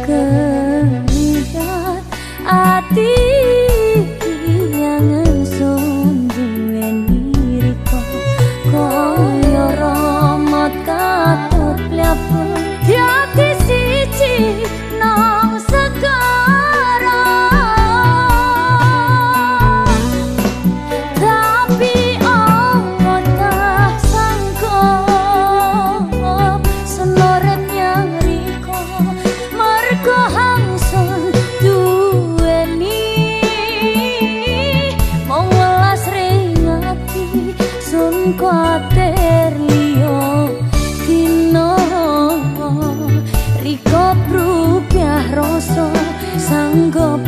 Kelihat ati yang sun duweni riko kaya ramot katut plapun dadi siji nang segara. Tapi apa tak sanggup senorep yang riko mergo hangsun duweni mung welas ring ati sun kuatir liya dina riko rupiah rasa sanggup.